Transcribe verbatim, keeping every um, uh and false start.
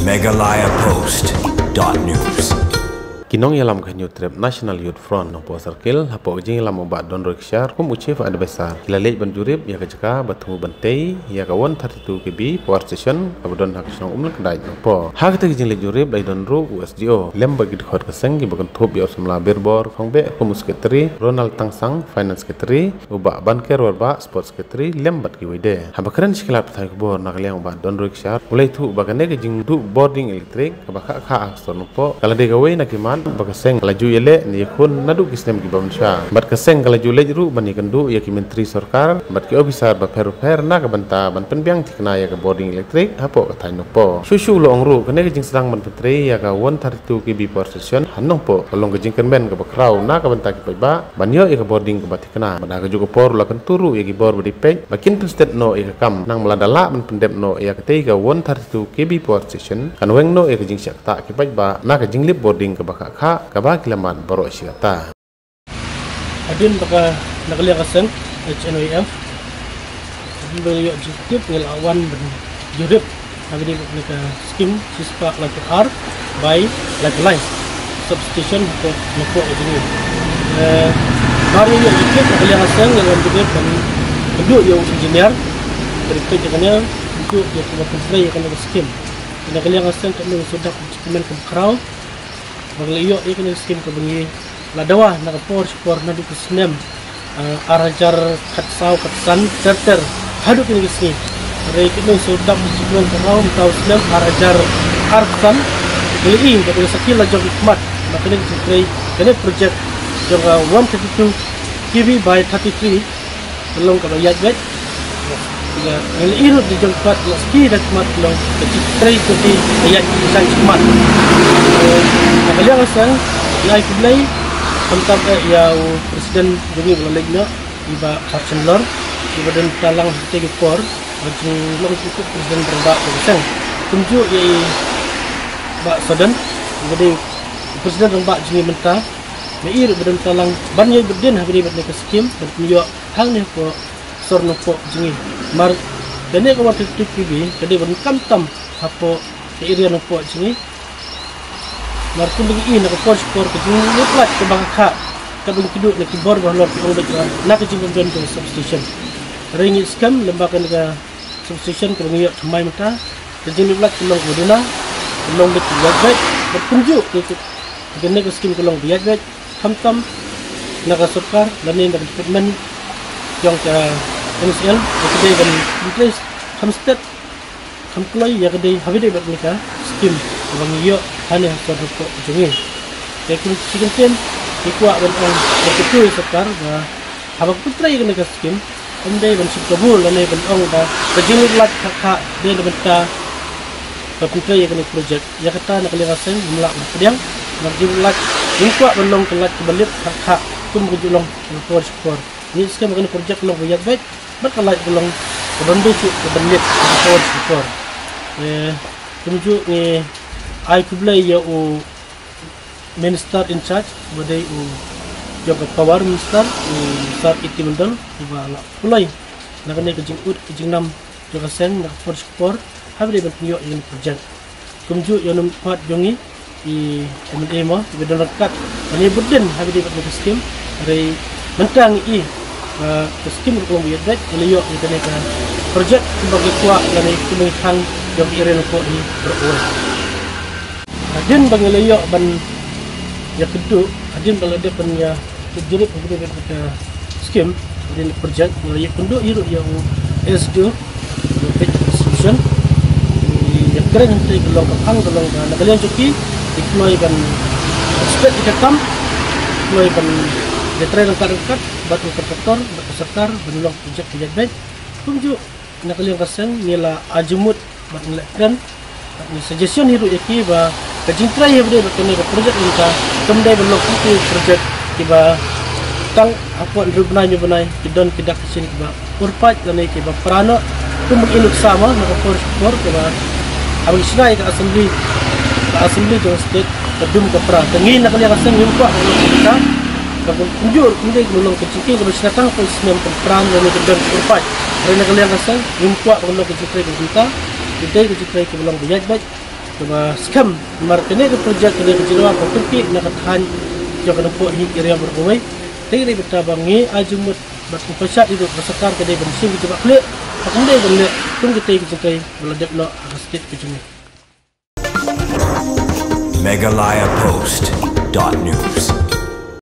Meghalaya Post dot news. Ki nongïalam ka Hynñiewtrep National Youth Front Nongpoh Circle, hapoh ka jingïalam u Bah Donroy Kshaw kum u Chief Advisor, ki la leit ban jurip ïa ka jaka ba thmu ban tei ïa ka one thirty-two K V power station kaba don ha ka shnong Umlyngkdait Nongpoh. Ha kata ka jingleit jurip la ïadon ruh u S D O lem bad ki dkhot ka seng kiba kynthup ïa u samla Birbor Khongbeh kum u Secretary, Ronald Tangsang Finance Secretary, u Bah Banker Warbah Sports Secretary lem bad kiwei de. Haba kren sha ki lad pathai khubor na ka liang u Bah Donroy Kshaw u la ïathuh ba kane ka jingduh bording elektrik kaba khah khah ha ka sor Nongpoh ka la dei kawei na ki mat ba ka seng ka la ju ïaleh ne ïakhun naduh ki snem kiba mynshuwa. Bad ka seng ka la ju leit ruh ban ïakynduh ïa ki myntri sorkar bad ki ophisar bapher bapher na ka bynta ban pynbiang thikna ïa ka bording elektrik hapoh ka thaiñ Nongpoh. Shuh shuh u la ong ruh kane ka jingsdang ban pyntrei ïa ka one thirty-two K V power station ha Nongpoh ka long ka jingkyrmen kaba khraw na ka bynta ki paidbah ban ïoh ïa ka bording kaba thikna. Bad ha kajuh ka por u la kyntu ruh ïa ki bor ba dei peit ba kin pynstet noh ïa ka kam, khnang ba lada lah ban pyndep noh ïa katei ka one thirty-two K V power station kan weng noh ïa ka jingshah ktah ki paidbah na ka jinglip bording kaba khah khah kaba ki la mad baroh shi katta. Hadien ba ka, na ka liang ka seng H N Y F hadien ba ïoh jingtip ngi la wan ban jurip ha kane ka skim shispah laiphew ar bai laiphew lai substation hapoh Nongpoh ka jong ngi. Eh, mar ïoh jingtip na ka liang ka seng ngi la wan jurip ban kynduh ïa u engineer, ban peit ïa kane, kynduh ïa kaba pyntrei ïa kane ka skim. Na ka liang ka seng ka ngi shu dap jingkmen kaba khraw ba ngi la ïoh ïa kane ka skim kaba ngi la dawa na ka por sha ka por naduh ka snem, eh, ar hajar khatsaw khatsan ter ter haduh kane ka sngi. Hynrei kane shu dap jingkmen kaba khraw mynta u snem ar hajar arphew san ngi la ïoh ba ka sakhi la jong ki khmat ba kane ka jingtrei kane project jong ka one thirty-two K V by thirty-three ka long kaba ïaid beit. Ïa, ngi la ïoh ruh da jong pat la ski da khmat long ka jingtrei ka dei ka ïaid ka jingtrei khmat. Na ka liang ka seng ngi ai khublei khamtam eh ïa u president jong ngi ba la leit noh, i Bah Harchandler, iba don bynta lang ha kata ka por ba jinglong jingkut president rangbah jong ka seng. Kumjuh ïa i Bah Sodon, iba dei u president rangbah jong ngi mynta. Ngi ïoh ruh ba don bynta lang ban ïai bud dien ha kane bad kane ka skim ban pynïoh hangne hapoh sor Nongpoh jong ngi. Mar kane ka one thirty-two K V ka dei ban khamtam hapoh ka area Nongpoh jong ngi. Mar kumba ngi i na ka por sha ka por ka jinglip light kaba khah khah kaba ngi kynduh na ki bor ba halor ki ong beit ba na ka jingbym don jong ka substation. Hynrei ngi skhem lem ba kane ka substation kaba ngi ïoh thymmai mynta ka jinglip light ka long kaba duna, ka long beit kaba ïaid beit bad kumjuh ka, ka, kane ka skim ka long ba ïaid beit. Khamtam na ka sorkar lane na ka department jong ka N S L, ïa ka dei ban pyntrei kham stet kham kloi ïa ka dei ha kaba ïadei bad kane ka skim kaba ngi ïoh hangne ha sor Nongpoh jong ngi. Te kum shi kyntien ngi kwah ban ong, ban kyntu ïa sorkar ba haba ka pyntrei ïa kane ka skim, ym dei ban shim kabu lane ban ong ba ka jinglip light khah khah dei na bynta ka pyntrei ïa kane ka project. Ïa kata na ka liang ka seng ngim lah ban pdiang, namar ka jinglip light ngim kwah ban long ka light kaba lip khah khah kum ka ju long ha ka por sha ka por. Ngi skhem ba kane ka project ka long kaba ïaid beit bad ka light ka long ka ban dei shuh ka ban lip ha ka por sha ka por. Eh, kumjuh ngi ai khublei ïa u Minister in charge, uba dei u jong ka Power Minister, u Sir A T Mondal, uba la pynlong na kane ka jingud ka jingnam jong ka seng na ka por sha ka por ha kaba ïadei ban pynïoh ïa kane ka project. Kumjuh ïa u nongmihkhmat jong ngi, i M L A mo, iba don ryngkat ban ïai bud dien ha kaba ïadei bad kane ka skim. Hynrei mynta ngi i ba ka skim ruh ka long ba ïaid beit, ngi la ïoh ïa kane ka project kumba ngi kwah lane kumba ngi thang jong ka area Nongpoh hi baroh kawei. Hadien ba ngi la ïoh ban ïakynduh, hadien ba la dep ban ïa, ïa jurip ha kaba ïadei bad ka skim, hadien ka project, ngi la ïakynduh hi ruh ïa u S D O, ïa u Page Distribution. Ïa kren hangtei ka long ka phang ka long ba na ka liang jong ki, ki kloi ban expect ïa ka kam, ki kloi ban ïatrei ryngkat ryngkat bad u kontraktor bad ka sorkar ban long project ka ïaid beit. Kumjuh na ka liang ka seng ngi la ai jingmut bad ngi la kren bad ngi suggestion hi ruh ïa ki ba ka jingtrei ha kaba ïadei bad kane ka project mynta kam dei ban long kumta ki project kiba tang hapoh hynriew bnai hynñiew bnai ki don ki dak ki shin kiba urpait lane kiba pra noh. Kumba ngi i nuksa mo na ka por sha ka por kiba haba ngi shna ïa ka assembly, ka assembly jong ka state ka dum ka pra. Te ngi na ka liang ka seng ngim kwah ban long kumta. Ka kumjuh ruh kam dei ban long ka jingtrei kaba shna tang hapoh snem kan pra lane kan don ka urpait. Hynrei na ka liang ka seng ngim kwah ban long ka jingtrei kaba kumta. Ka dei ka jingtrei kaba long ba ïaid beit. Kaba skhem namar kane ka project ka dei ka jingrwai kaba kyrkieh na ka thaiñ jong ka Nongpoh Hih area baroh kawei. Te ka dei bynta ba ngi ai jingmut bad ka pyrshah ïa ka sorkar ka dei ban shim ka jingmut khlieh. Ba kan dei ban leh kum kitei ki jingkei ba la dep noh ha ka state ka jong ngi. Meghalaya Post dot news.